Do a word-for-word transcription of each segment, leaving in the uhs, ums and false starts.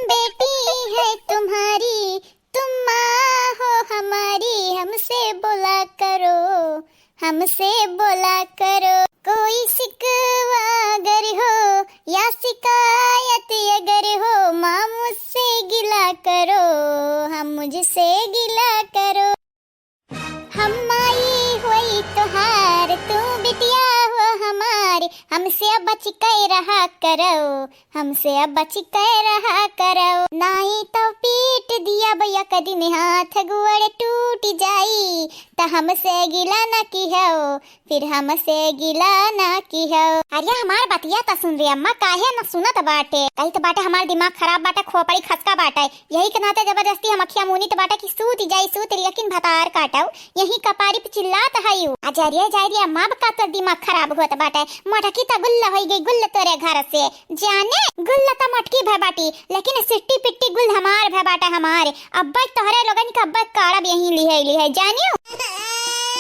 बेटी है तुम्हारी, तुम माँ हो हमारी, हमसे बोला करो, हमसे बोला करो। कोई शिकवा अगर हो या शिकायत अगर हो, माँ मुझसे गिला करो, हम मुझसे गिला करो। हम माई होई तोहार, तू बिटिया हो हमार, हमसे बच के रहा करो, हमसे बच के रहा करो। नाई तो पीट दिया भैया, कदिन हाथ गोड़ टूट जाई, त हमसे गिला न किहो, फिर हमसे गिला ना किहो। अरे हमार बतिया त सुन रे अम्मा, काहे न सुनत बाटे? कही त बाटे हमार दिमाग खराब बाटे, खोपड़ी खसका बाटे। यही के नाते जबरदस्ती हम अखिया मूनी त बाटे कि सूत जाई, सूत, लेकिन भतार काटव, यही कपारी पे चिल्लात हयू। अजरिया जाय रे अम्मा, अब का तोर दिमाग खराब होत बाटे? मोटकी त गुल्ल होई गई, गुल्ल तोरे घर से। जाने, गुल्ल त मोटकी भय बाटी, लेकिन सिट्टी पिट्टी गुल हमार भय बाटे हमार। अब्बे तोहरे लोगन के अब्बे काढ़ब यहीं लिहे लिहे, जानियो?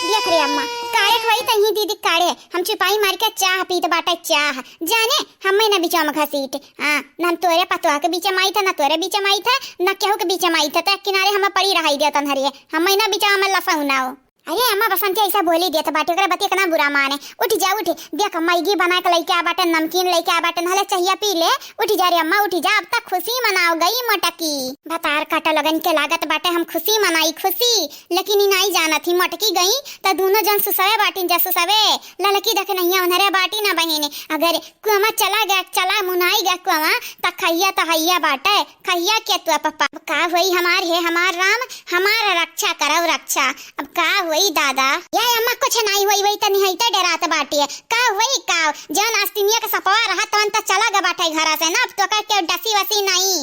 देख रे अम्मा, काढ़े के होई त यहीं दीदी काढ़े, हम चुपाई मार के चाह पीत बाटे चाह। जाने, हम्मे ना बीचा में घसीट। हाँ, ना हम तोरे पतोह के बीचे में आइत है, ना तोरे बीचे में आइत है, ना केहू के बीचे में आइत है, त किनारे हम्मे पड़ी रहाई दे तन्हरिये। हम्मे ना बीचा में लफाऊ ना हो। अरे अम्मा, बसंती ऐसा बोली देत बाटे, ओकरा बतिया के ना बुरा माने। उठ जा, उठ, देख मैगी बना के लइके आ बाटे, नमकीन लइके आ बाटे, नहले चहिया पी ले। उठ जा रे अम्मा, उठ जा, अब तक खुशी मनाओ गई मोटकी। भतार काटा लोगन के लागत बाटे हम खुशी मनाई, खुशी, लेकिन ई नाई जानत ही मोटकी गई त दूनो जन सुसवे बाटिन जा सुसवे। ललकी देख नहिया उन्हरे बाटी ना बहिन, अगर कुआमा चला गया, चला मुनाई गया कुआमा, त खइया त हइया बाटे, खइया के तू पप्पा। अब का होई हमार, हे हमार राम, हमार रक्षा करव रक्षा। अब का होई दादा? ये अम्मा कुछ नाई होई, वही तनी हईते डरात बाटे। का होई का? जौन आस्तीनिया के सपवा रहा तवन त चला ग बाटे घरा से ना, अब तो का केहू डसी वसी नाई।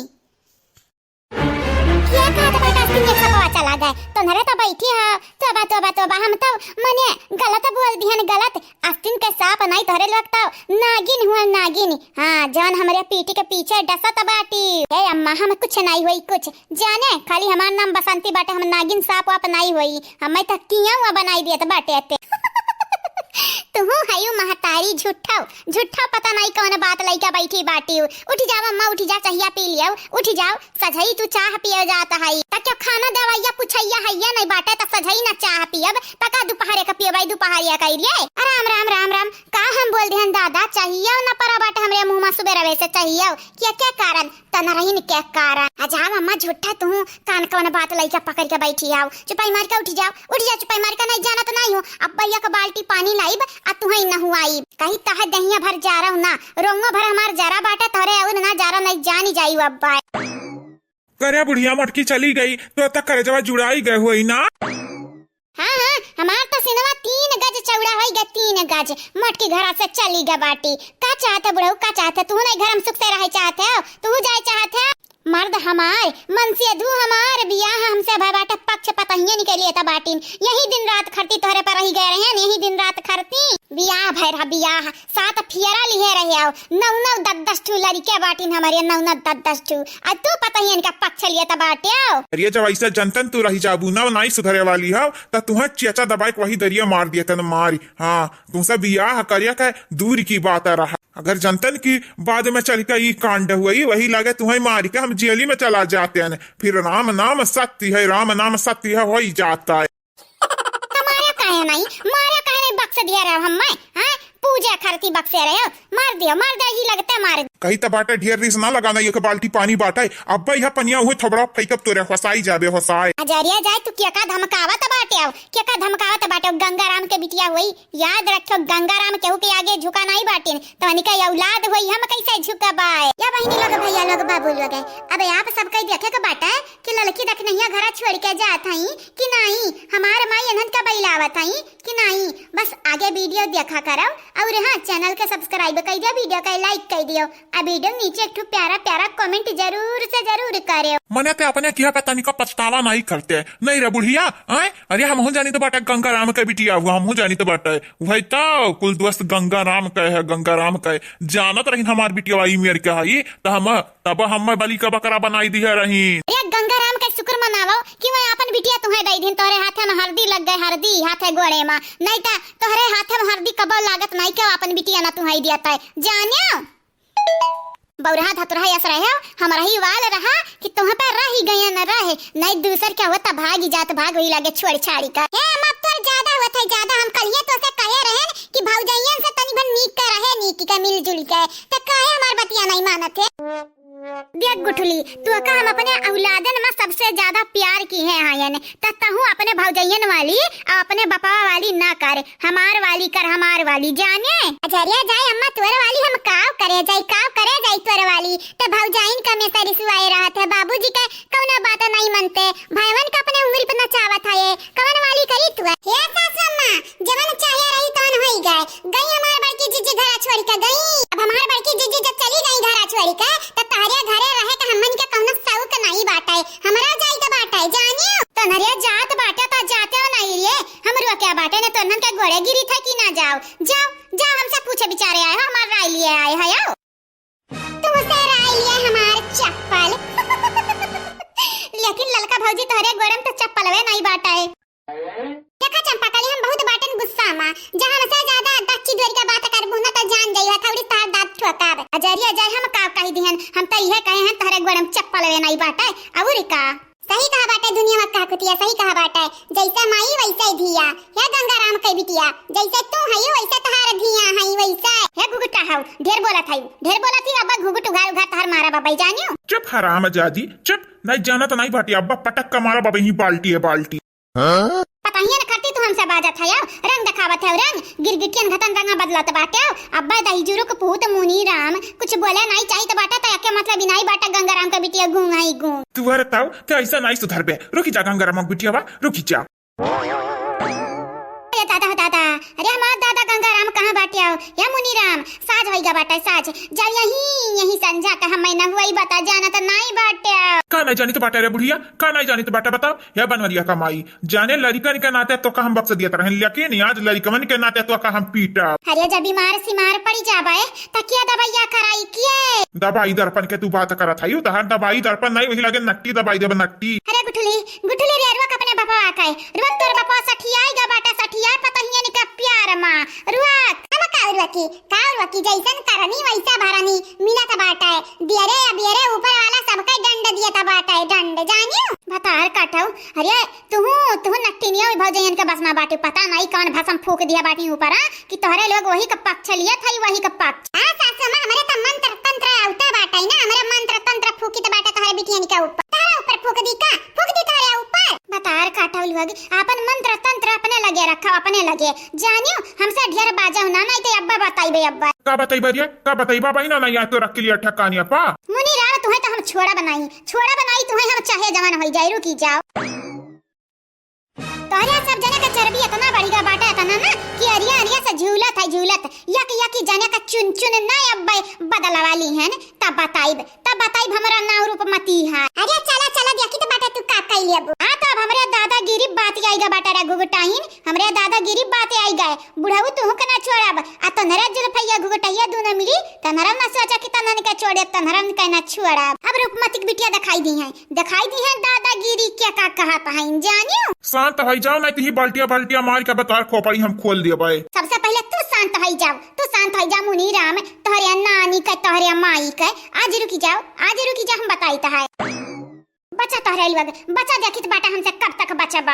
क्या कहत बाटे आस्तीनिया के सपवा चला गए? तोहरे त बैठी ह, तोबा, तोबा, तोबा, हम त मने गलत बोल दिहन, गलत। आस्तीन के साप नाई तोहरे लोग त नागिन हुआ, नागिन। हाँ, जौन हमरे पीठी के पीछे डसत बाटी। ए अम्मा, हम कुछ नाई होई कुछ। जाने, खाली हमार नाम बसंती बाटे, हम नागिन साप वाप नाई होई। हमें त किया हुआ बनाई देत बाटे अते। तुहू हयू महतारी झूठो, झूठो पता नाई कौन बात लइका बैठी बाटी। उठ जाओ अम्मा, उठ जा, चहिया पी लियो, उठ जाओ। सझई तू चाह पिए जात हई, त क्यों खाना दवाइया पुछैया हइया नहीं बाटे, त सझई ना चाह पियब, त का दुपहरे का पियब, दुपहरिया कई लिए। राम, राम, राम, राम, का हम बोल दिहन दादा, चाहिए न परा बाटे हमरे मुँह में सुबेरवे से चाहिए, के, के कारण, तनरहिन के कारण। आ जाओ अम्मा झूठा तू कान कौन बात लइका पकड़ के बैठी आओ, चुपाई मार के उठ जाओ, उठ जाओ, चुपाई मार के नहीं जानत नहीं हो, अब भैया का बाल्टी पानी लाइब, आ तुहई नहुआइब। कही तह दहिया भर जा रहो ना, रोंगो भर हमार जरा बाटे, तोहरे अउर ना जा रहो, नहीं जानी जाई अब बाय। करे बुढ़िया मोटकी चली गई, तो तक करेजवा जुड़ाई गए होई ना। हाँ, हाँ, हमार तो सिनवा तीन गज चौड़ा होई गए, तीन गज। मोटकी घरा से चली गए बाटी। का चाहत है बुढ़ऊ, का चाहत है? तू नहीं घर में सुख से रहे चाहत है? तू जाए चाहत है? मर्द हमार, मनसेधू हमार, बियाह हमसे भय बाटे, पक्ष पतहियन के लिए त बाटिन। यही दिन रात खरती तोहरे पर रही गए रहे, यही दिन रात खरती। बियाह भय रहा, बियाह। सात फियरा लिहे रहे आओ, नौ नौ दस दस ठू लड़के बाटिन हमरे, नौ नौ दस दस ठू। आ तू पतहियन का पक्ष लिए त बाटे आओ। अरे जब ऐसा जनतन तू रही जाबू ना, नाई सुधरे वाली हो, त तुहे चेचा दबाए के वही दरिया मार दिया तन मारी। हाँ, तुमसे बियाह करिया के दूर की बात रहा। अगर जनतन कि बाद में चल के ई कांड हुई, वही लगे तुहई मार के हम जेली में चला जाते हैं। फिर राम नाम सत्य है, राम नाम सत्य है, हो ही जाता है। मारा काहे नहीं, मारा काहे नहीं, बक्स दिया रहो हम मैं, हाँ? पूजा खरती बक्से रहे हो, मार दियो, मार दे, ही लगते मार। कही त बाटे ढेर रीस ना लगाना, एक बाल्टी पानी बाटे, अब्बे यह पनिया हुई थोबड़ा फेंकब तोरे, होसाई जाबे, होसाई। अजरिया जाए, तू क्या का धमकावत बाटे हो, क्या का धमकावत बाटे हो, गंगाराम के बिटिया हुई, याद रखियो, गंगाराम केहू के आगे झुका नाई बाटिन, तोहनी के औलाद होई, हम कैसे झुकबाए? या बहिनी लोग, भैया लोग, बाबू लोग, अब आप सबके देखे के बाटे कि ललकी दखनैया घरा छोड़ के जात हई कि नाई, हमार माई अनहन का बैलावत हई कि नाई। बस आगे video देखा करब, और हाँ, channel के subscribe कर दियो, video के like कर दियो, आ video नीचे एक ठो प्यारा प्यारा comment जरूर से जरूर करेओ। मने ते अपने किया पे तनिको पछतावा नाई करते, नहीं रे बुढ़िया, आय? अरे हमहू जानी त बाटे गंगाराम के बिटिया हुआ, हमहू जानी त बाटे। वही तो कुल दोस्त गंगाराम के है, गंगाराम के। जानत रहिन हमार बिटिया ई मेर के हई, त हम तब हम बलि का बकरा बनाई दिहे रहिन। अरे गंगाराम के शुक्र मनावो कि वह आपन बिटिया तुहे दई दिन, तोहरे हाथे में हरदी लग गए, हरदी हाथे गोड़े में, नहीं त तोहरे हाथे में हरदी कबो लागत नहीं के आपन बिटिया ना तुहे दिया तय, जानियो। बौरहा धतुरहा यस रहे हो, हमरही वाल रहा कि तुह पे रही गयन रहे, नहीं दूसर क्या होता भागी जात भाग वही लागे छोड़ छाड़ी का। हे अम्मा, तोर ज्यादा होत है ज्यादा, हम कलिए तोसे कहे रहेन कि भौजइयन से तनी भर नीक के रहे, नीक के मिलजुल के, त काहे हमार बतिया नहीं मानत है? देख गुठली, तोका हम अपने औलादन में सबसे ज्यादा प्यार किहे हयन, त तहूँ अपने भौजइयन वाली अउर अपने बपवा वाली ना कर, हमार वाली कर, हमार वाली, जाने। अजरिया जाए अम्मा, तोर वाली हम काव करे जाई, काव करे जाई तोर वाली, त भौजाइन का में से रिसुआए रहत है, बाबूजी के कौनो बात नहीं मनते, भाईवन का अपने उंगली पे नचावत है, कवन वाली करी तू? हे सासु अम्मा, जवन चाहे रही तवन होई गए। गई हमार बड़की जीजी घरा छोड़ के गई। अब हमार बड़की जीजी जब चली गई घरा छोड़ के, त तहरे घरे रहे के हमन के कौनो शौक नहीं बाटे। हमरा जाई के बाटे, जानियो। तोहरे जात बाटे त जाते हो नहीं रे। हमरो क्या बाटे ने तोहन के गोड़े गिरी था कि ना जाओ। जाओ, जाओ हमसे पूछे बिचारे आए हो, हमार राय लिए आए हो, आओ। तुमसे राय लिए हमार चप्पल। लेकिन ललका भौजी तोहरे गोड़े में तो चप्पलवे नहीं बाटे। देखा चंपा कली, हम बहुत बाटन गुस्सा मा, जहाँ हमसे ज्यादा दच्ची डोरी का बात करबू ना तो जान जाई हथौड़ी तार दांत ठोकाब। अजरिया जाए हम का कही दिहन, हम तो इहे कहे हैं तोहरे गोड़े में चप्पलवे नहीं बाटे, अउर का? सही कहा बाटे दुनिया में का कुतिया, सही कहा बाटे, जैसे माई वैसे धिया। हे गंगाराम के बिटिया, जैसे तू हई वैसे तोहार धिया हई वैसे। हे घुघुटा हऊ, ढेर बोलत हई, ढेर बोलत ही, अब घुघुट उघार उघार तोहार मारा बबई जानियो। चुप हराम जादी, चुप, नहीं जानत नहीं बाटी, अब्बा पटक का मारा बबई ही बाल्टी है बाल्टी। हाँ? पता ही है ना करती तू हमसे बाजत है, अब रंग दिखावत है, रंग गिरगिटियन घतन रंगा बदलत बाटे। अब दही जुरुक पूत मुनी राम कुछ बोले नहीं चाहित बाटे, तो एके मतलब ही नहीं बाटे गंगाराम के बिटिया गूंग है गूंग। तू हर ताऊ, ते ऐसा नहीं सुधरबे, रुकी जा गंगाराम के बिटिया बा, रुकी जा। अरे दादा हो दादा, अरे हमार दादा गंगाराम कहाँ बाटे आओ? या मुनी राम, साझ होइगा बाटे साझ, जा यही, यही संझा का हम ना हुआ ही बता जाना तो नहीं बाटे आओ। का नहीं जानी तो बाटे रे बुढ़िया, का नहीं जानी तो बाटे बताओ, या बनवरिया का माई, जाने लड़िकन के नाते तोका हम बख्श दियत रहन, लेकिन आज लड़िकवन के नाते तोका हम पीटब। अरे, जब बीमार सीमार पड़ी जाबे, त क्या दवाइया कराई किए? दवाई दर्पण के तू बात करत हई, तहार दवाई दर्पण नहीं, वही लगे नट्टी दवाई देब, नट्टी। अरे गुठली, गुठली रे, रुक अपने बपवा के, रुक तोर बपवा सठियाई गा बाटा, सठियाई पतहियन का प्यार मा, रुक। हम का रुकी, का रुकी, जैसन करनी वैसा भरनी, मिलत बाटे, दियरे अबियरे ऊपर वाला सबके दंड दियत बाटे, दंड, जानियो? भतार काटऊ, अरे, तुहू, तुहू नट्टिनिया में भौजइयन के बस ना बाटे, पता नहीं कौन भसम फूक दिया बाटी ऊपर, हाँ? कि तोहरे लोग वही का पक्ष लियत हई, वही का पक्ष। हाँ सासू माँ, हमरे त मंत्र तंत्र औते बाटे ना, हमरे मंत्र तंत्र फूकित बाटे तोहरे बिटियन के ऊपर। तोहरे ऊपर फूक दी का? फूक दी तोहरे ऊपर। बतार काटऊ लोग, आपन मंत्र तंत्र अपने लगे रखा, अपने लगे। जानियो, हमसे ढेर बाजऊ ना, नहीं तो अब्बा बताइबे अब्बा। का बताइबा रे? का बताइबा? बहिना ना यहाँ तो रख के लिया ठकानिया पा। मुनी राम, तुहे तो हम छोड़ा बनाई, छोड़ा बनाई तुहे हम चाहे जवान होई जाए, रुकी जाओ। तोहरे सब जने का चर्बी इतना बढ़िया बाटा, इतना ना कि अरिया अरिया से झूलत है, झूलत। यक यक जने का चुन चुन ना अब बदलवा ली हन, तब बताइब, तब बताइब हमरा नाव रूपमती है। अरे चला चला, देखी तो बाटे तू का कैले अब। हाँ, तो अब हमरे दादागिरी बात आई गा बाटा रे घुघुटाइन, हमरे दादागिरी बात आई गए। बुढ़ऊ तुहू के ना छोड़ब, आ तोहरे जुल्फैया घुघुटैया दूनो मिली, तोहरा ना सोचा कि तनन के छोड़े, तोहरा के ना छोड़ब। अब रूपमती की बिटिया दिखाई दी है। दिखाई दी है दादागिरी के का कहत हईन, जानियो? शांत होई जाओ, नहीं तो ही बाल्टिया बाल्टिया मार के बतार खोपड़ी हम खोल देबे। सबसे पहले तू शांत होई जाओ, तू शांत होई जा मुनी राम, तोहरे नानी के, तोहरे माई के। आज रुकी जाओ, आज रुकी जा, हम बताई तो है। बचा तोहरे लोग, बचा, देखित बाटा हमसे कब तक बचबा।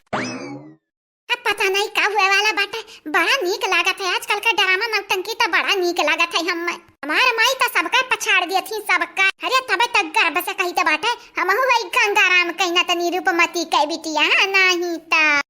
अब पता नहीं का हुए वाला बाटे। बड़ा नीक लागत है आजकल के ड्रामा नौटंकी, तो बड़ा नीक लागत है। हम, हमार माई तो सबका पछाड़ दिए थी, सबका। अरे तबे तक गर्व से कही तो बाटे, हमहू वही गंगाराम कहिना तनी रूपमती के बिटिया, हाँ, नहीं ता।